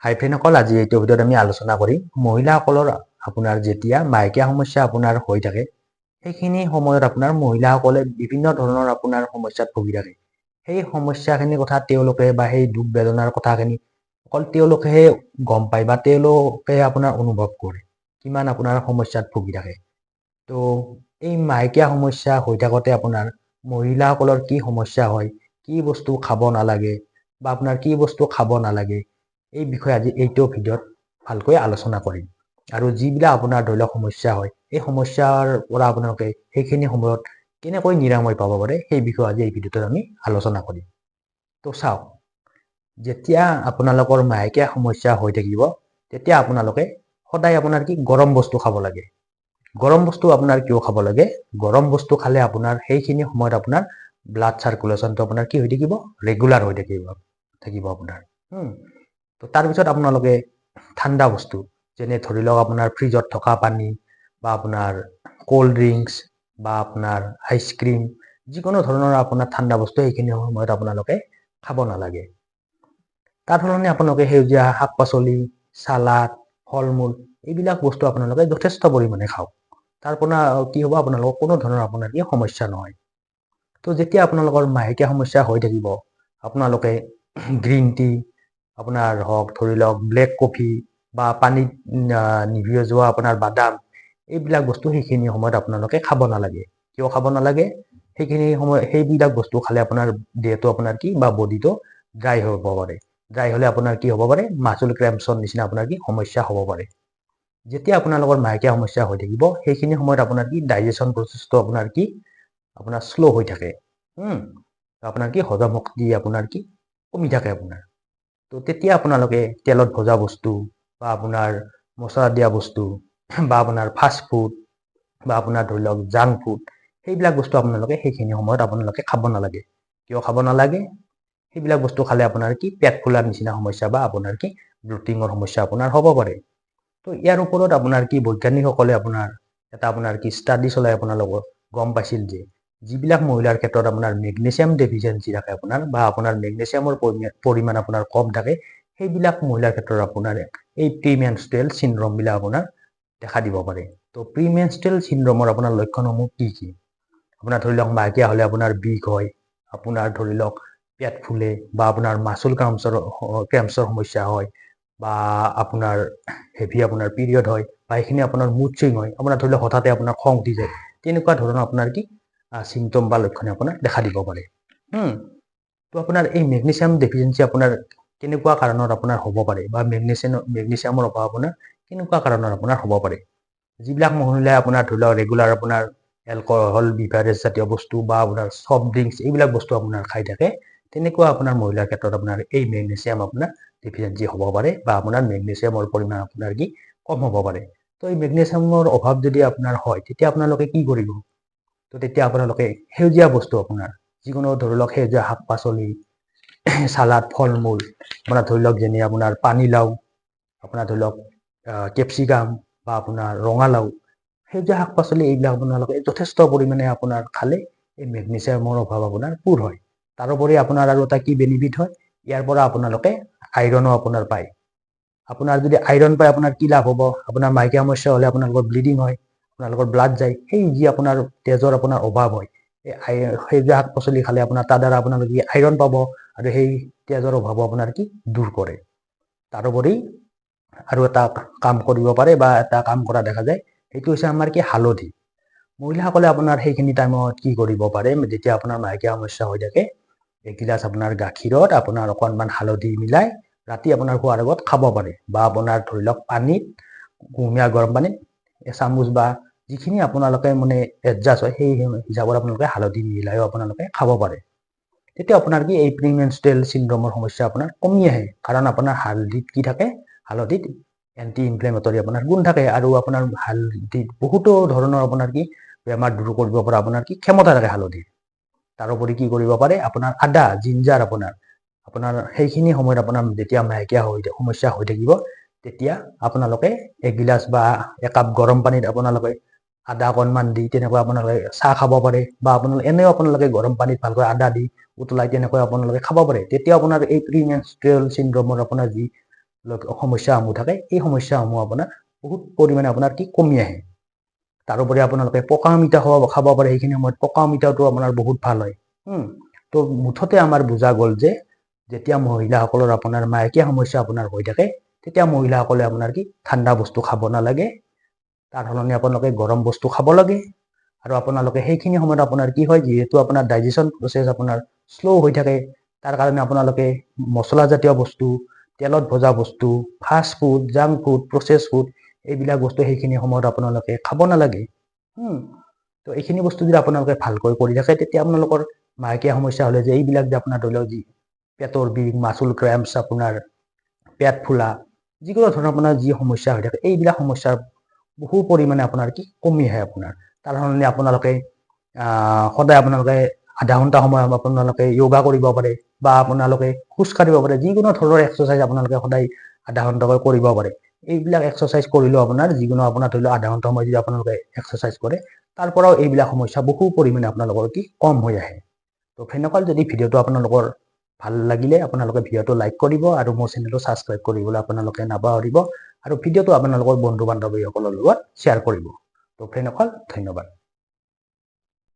হাই ফ্ৰেণ্ডসকল, আজি এইটো ভিডিঅ'ত আমি আলোচনা কৰিম মহিলাসকলৰ আপোনাৰ যেতিয়া মাহেকীয়া সমস্যা আপোনাৰ হৈ থাকে, সেইখিনি সময়ত আপোনাৰ মহিলাসকলে বিভিন্ন ধৰণৰ আপোনাৰ সমস্যাত ভুগি থাকে। সেই সমস্যাখিনিৰ কথা তেওঁলোকে বা সেই দুখ বেদনাৰ কথাখিনি অকল তেওঁলোকেহে গম পায় বা তেওঁলোকে আপোনাৰ অনুভৱ কৰে কিমান আপোনাৰ সমস্যাত ভুগি থাকে। তো এই মাহেকীয়া সমস্যা হৈ থাকোঁতে আপোনাৰ মহিলাসকলৰ কি সমস্যা হয়, কি বস্তু খাব নালাগে বা আপোনাৰ কি বস্তু খাব নালাগে, এই বিষয়ে আজি এইটো ভিডিঅ'ত ভালকৈ আলোচনা কৰিম। আৰু যিবিলাক আপোনাৰ ধৰি লওক সমস্যা হয়, এই সমস্যাৰ পৰা আপোনালোকে সেইখিনি সময়ত কেনেকৈ নিৰাময় পাব পাৰে, সেই বিষয়ে আজি এই ভিডিঅ'টোত আমি আলোচনা কৰিম। তো চাওক, যেতিয়া আপোনালোকৰ মাহেকীয়া সমস্যা হৈ থাকিব, তেতিয়া আপোনালোকে সদায় আপোনাৰ কি গৰম বস্তু খাব লাগে। গৰম বস্তু আপোনাৰ কিয় খাব লাগে? গৰম বস্তু খালে আপোনাৰ সেইখিনি সময়ত আপোনাৰ ব্লাড চাৰ্কুলেশ্যনটো আপোনাৰ কি হৈ থাকিব? ৰেগুলাৰ হৈ থাকিব থাকিব আপোনাৰ। তো তাৰপিছত আপোনালোকে ঠাণ্ডা বস্তু, যেনে ধৰি লওক আপোনাৰ ফ্ৰিজত থকা পানী বা আপোনাৰ ক'ল্ড ড্ৰিংকছ বা আপোনাৰ আইচক্ৰীম, যিকোনো ধৰণৰ আপোনাৰ ঠাণ্ডা বস্তু সেইখিনি সময়ত আপোনালোকে খাব নালাগে। তাৰ সলনি আপোনালোকে সেউজীয়া শাক পাচলি, চালাড, ফল মূল এইবিলাক বস্তু আপোনালোকে যথেষ্ট পৰিমাণে খাওক। তাৰ পৰা কি হ'ব? আপোনালোকৰ কোনো ধৰণৰ আপোনাৰ কি সমস্যা নহয়। তো যেতিয়া আপোনালোকৰ মাহেকীয়া সমস্যা হৈ থাকিব, আপোনালোকে গ্ৰীণ টি আপোনাৰ হওক, ধৰি লওক ব্লেক কফি বা পানীত নিভিজোৱা আপোনাৰ বাদাম, এইবিলাক বস্তু সেইখিনি সময়ত আপোনালোকে খাব নালাগে। কিয় খাব নালাগে? সেইখিনি সময় সেইবিলাক বস্তু খালে আপোনাৰ দেহটো আপোনাৰ কি বা বডিটো ড্ৰাই হ'ব পাৰে। ড্ৰাই হ'লে আপোনাৰ কি হ'ব পাৰে? মাচুল ক্ৰেম্পছৰ নিচিনা আপোনাৰ কি সমস্যা হ'ব পাৰে। যেতিয়া আপোনালোকৰ মাহেকীয়া সমস্যা হৈ থাকিব, সেইখিনি সময়ত আপোনাৰ কি ডাইজেশ্যন প্ৰচেছটো আপোনাৰ কি আপোনাৰ শ্ল' হৈ থাকে। আপোনাৰ কি হজম শক্তি আপোনাৰ কি কমি থাকে আপোনাৰ। তো তেতিয়া আপোনালোকে তেলত ভজা বস্তু বা আপোনাৰ মছলা দিয়া বস্তু বা আপোনাৰ ফাষ্ট ফুড বা আপোনাৰ ধৰি লওক জাংক ফুড, সেইবিলাক বস্তু আপোনালোকে সেইখিনি সময়ত আপোনালোকে খাব নালাগে। কিয় খাব নালাগে? সেইবিলাক বস্তু খালে আপোনাৰ কি পেট ফুলাৰ নিচিনা সমস্যা বা আপোনাৰ কি ব্লটিঙৰ সমস্যা আপোনাৰ হ'ব পাৰে। তো ইয়াৰ ওপৰত আপোনাৰ কি বৈজ্ঞানিকসকলে আপোনাৰ এটা আপোনাৰ কি ষ্টাডি চলাই আপোনালোকৰ গম পাইছিল যে যিবিলাক মহিলাৰ ক্ষেত্ৰত আপোনাৰ মেগনেছিয়াম ডেফিচিয়েঞ্চি থাকে আপোনাৰ বা আপোনাৰ মেগনেছিয়ামৰ পৰিমাণ আপোনাৰ কম থাকে, সেইবিলাক মহিলাৰ ক্ষেত্ৰত আপোনাৰ এই প্ৰিমেনষ্ট্ৰুৱেল চিনড্ৰমবিলাক আপোনাৰ দেখা দিব পাৰে। তো প্ৰিমেনষ্ট্ৰুৱেল চিনড্ৰমৰ আপোনাৰ লক্ষণসমূহ কি কি? আপোনাৰ ধৰি লওক মাহেকীয়া হ'লে আপোনাৰ বিষ হয়, আপোনাৰ ধৰি লওক পেট ফুলে বা আপোনাৰ মাচুল ক্ৰেম্পছৰ সমস্যা হয় বা আপোনাৰ হেভি আপোনাৰ পিৰিয়ড হয় বা এইখিনি আপোনাৰ মুড চুইং হয়, আপোনাৰ ধৰি লওক হঠাতে আপোনাৰ খং উঠি যায়, তেনেকুৱা ধৰণৰ আপোনাৰ কি চিমটম বা লক্ষণে আপোনাৰ দেখা দিব পাৰে। তো আপোনাৰ এই মেগনেছিয়াম ডেফিচিয়েঞ্চি আপোনাৰ কেনেকুৱা কাৰণত আপোনাৰ হ'ব পাৰে বা মেগনেছিয়ামৰ অভাৱ আপোনাৰ কেনেকুৱা কাৰণত আপোনাৰ হ'ব পাৰে? যিবিলাক মহিলাই আপোনাৰ ধৰি লওক ৰেগুলাৰ আপোনাৰ এলকহল বিভাৰেজ জাতীয় বস্তু বা আপোনাৰ ছফ্ট ড্ৰিংকছ এইবিলাক বস্তু আপোনাৰ খাই থাকে, তেনেকুৱা আপোনাৰ মহিলাৰ ক্ষেত্ৰত আপোনাৰ এই মেগনেছিয়াম আপোনাৰ ডেফিচিয়েঞ্চি হ'ব পাৰে বা আপোনাৰ মেগনেছিয়ামৰ পৰিমাণ আপোনাৰ কি কম হ'ব পাৰে। তো এই মেগনেছিয়ামৰ অভাৱ যদি আপোনাৰ হয়, তেতিয়া আপোনালোকে কি কৰিব? তো তেতিয়া আপোনালোকে সেউজীয়া বস্তু আপোনাৰ যিকোনো ধৰি লওক সেউজীয়া শাক পাচলি, চালাড, ফল মূল, আপোনাৰ ধৰি লওক যেনে আপোনাৰ পানীলাও, আপোনাৰ ধৰি লওক কেপচিকাম বা আপোনাৰ ৰঙালাও, সেউজীয়া শাক পাচলি এইবিলাক আপোনালোকে যথেষ্ট পৰিমাণে আপোনাৰ খালে এই মেগনেছিয়ামৰ অভাৱ আপোনাৰ পূৰ হয়। তাৰোপৰি আপোনাৰ আৰু এটা কি বেনিফিট হয়? ইয়াৰ পৰা আপোনালোকে আইৰণো আপোনাৰ পায়। আপোনাৰ যদি আইৰণ পায়, আপোনাৰ কি লাভ হ'ব? আপোনাৰ মাহেকীয়া সমস্যা হ'লে আপোনালোকৰ ব্লিডিং হয়, আপোনালোকৰ ব্লাড যায়। সেই যি আপোনাৰ তেজৰ আপোনাৰ অভাৱ হয়, এই সেউজীয়া শাক পাচলি খালে আপোনাৰ তাৰ দ্বাৰা আপোনালোকে আইৰণ পাব আৰু সেই তেজৰ অভাৱো আপোনাৰ কি দূৰ কৰে। তাৰোপৰি আৰু এটা কাম কৰিব পাৰে বা এটা কাম কৰা দেখা যায়, সেইটো হৈছে আমাৰ কি হালধি। মহিলাসকলে আপোনাৰ সেইখিনি টাইমত কি কৰিব পাৰে? যেতিয়া আপোনাৰ মাহেকীয়া সমস্যা হৈ থাকে, এগিলাচ আপোনাৰ গাখীৰত আপোনাৰ অকণমান হালধি মিলাই ৰাতি আপোনাৰ শোৱাৰ আগত খাব পাৰে বা আপোনাৰ ধৰি লওক পানীত, কুহুমীয়া গৰম পানীত এচামুচ বা যিখিনি আপোনালোকে মানে এডজাষ্ট হয়, সেই হিচাপত আপোনালোকে হালধি মিলাইও আপোনালোকে খাব পাৰে। তেতিয়া আপোনাৰ কি এই প্ৰিমেনষ্ট্ৰুৱেল চিনড্ৰমৰ সমস্যা আপোনাৰ কমি আহে। কাৰণ আপোনাৰ হালধিত কি থাকে? হালধিত এণ্টি ইনফ্লেমেটৰী আপোনাৰ গুণ থাকে আৰু আপোনাৰ হালধিত বহুতো ধৰণৰ আপোনাৰ কি বেমাৰ দূৰ কৰিব পৰা আপোনাৰ কি ক্ষমতা থাকে হালধিৰ। তাৰোপৰি কি কৰিব পাৰে? আপোনাৰ আদা, জিঞ্জাৰ, আপোনাৰ আপোনাৰ সেইখিনি সময়ত আপোনাৰ যেতিয়া মাহেকীয়া হৈ সমস্যা হৈ থাকিব, তেতিয়া আপোনালোকে এগিলাচ বা একাপ গৰম পানীত আপোনালোকে আদা অকণমান দি তেনেকৈ আপোনালোকে চাহ খাব পাৰে বা আপোনালোকে এনেও আপোনালোকে গৰম পানীত ভালকৈ আদা দি উতলাই তেনেকৈ আপোনালোকে খাব পাৰে। তেতিয়া আপোনাৰ এই প্ৰিমেনষ্ট্ৰুৱেল চিনড্ৰমৰ আপোনাৰ যি সমস্যাসমূহ থাকে, এই সমস্যাসমূহ আপোনাৰ বহুত পৰিমাণে আপোনাৰ কি কমি আহে। তাৰোপৰি আপোনালোকে পকা অমিতা খাব পাৰে। সেইখিনি সময়ত পকা অমিতাটো আপোনাৰ বহুত ভাল হয়। তো মুঠতে আমাৰ বুজা গ'ল যে যেতিয়া মহিলাসকলৰ আপোনাৰ মাহেকীয়া সমস্যা আপোনাৰ হৈ থাকে, তেতিয়া মহিলাসকলে আপোনাৰ কি ঠাণ্ডা বস্তু খাব নালাগে। তাৰ সলনি আপোনালোকে গৰম বস্তু খাব লাগে। আৰু আপোনালোকে সেইখিনি সময়ত আপোনাৰ কি হয়, যিহেতু আপোনাৰ ডাইজেশ্যন প্ৰচেছ আপোনাৰ শ্ল' হৈ থাকে, তাৰ কাৰণে আপোনালোকে মছলাজাতীয় বস্তু, তেলত ভজা বস্তু, fast food, junk food, process food, এইবিলাক বস্তু সেইখিনি সময়ত আপোনালোকে খাব নালাগে। তো এইখিনি বস্তু যদি আপোনালোকে ভালকৈ কৰি থাকে, তেতিয়া আপোনালোকৰ মাহেকীয়া সমস্যা হ'লে যে এইবিলাক যে আপোনাৰ ধৰি লওক যি পেটৰ বিষ, মাচুল ক্ৰেম্পছ, আপোনাৰ পেট ফুলা, যিকোনো ধৰণৰ আপোনাৰ যি সমস্যা হৈ থাকে, এইবিলাক সমস্যাৰ বহু পৰিমাণে আপোনাৰ কি কমি আহে আপোনাৰ। তাৰ সলনি আপোনালোকে সদায় আপোনালোকে আধা ঘণ্টা সময় আপোনালোকে য়োগা কৰিব পাৰে বা আপোনালোকে খোজ কাঢ়িব পাৰে। যিকোনো ধৰণৰ এক্সাৰচাইজ আপোনালোকে সদায় আধা ঘণ্টাকৈ কৰিব পাৰে। এইবিলাক এক্সাৰচাইজ কৰিলেও আপোনাৰ যিকোনো আপোনাৰ ধৰি লওক আধা ঘণ্টা সময় যদি আপোনালোকে এক্সাৰচাইজ কৰে, তাৰ পৰাও এইবিলাক সমস্যা বহু পৰিমাণে আপোনালোকৰ কি কম হৈ আহে। তো ফ্ৰেণ্ডসকল, যদি ভিডিঅ'টো আপোনালোকৰ ভাল লাগিলে, আপোনালোকে ভিডিঅ'টো লাইক কৰিব আৰু মোৰ চেনেলটো ছাবস্ক্ৰাইব কৰিবলৈ আপোনালোকে নাপাহৰিব আৰু ভিডিঅ'টো আপোনালোকৰ বন্ধু বান্ধৱীসকলৰ লগত শ্বেয়াৰ কৰিব। তো ফ্ৰেণ্ডসকল, ধন্যবাদ।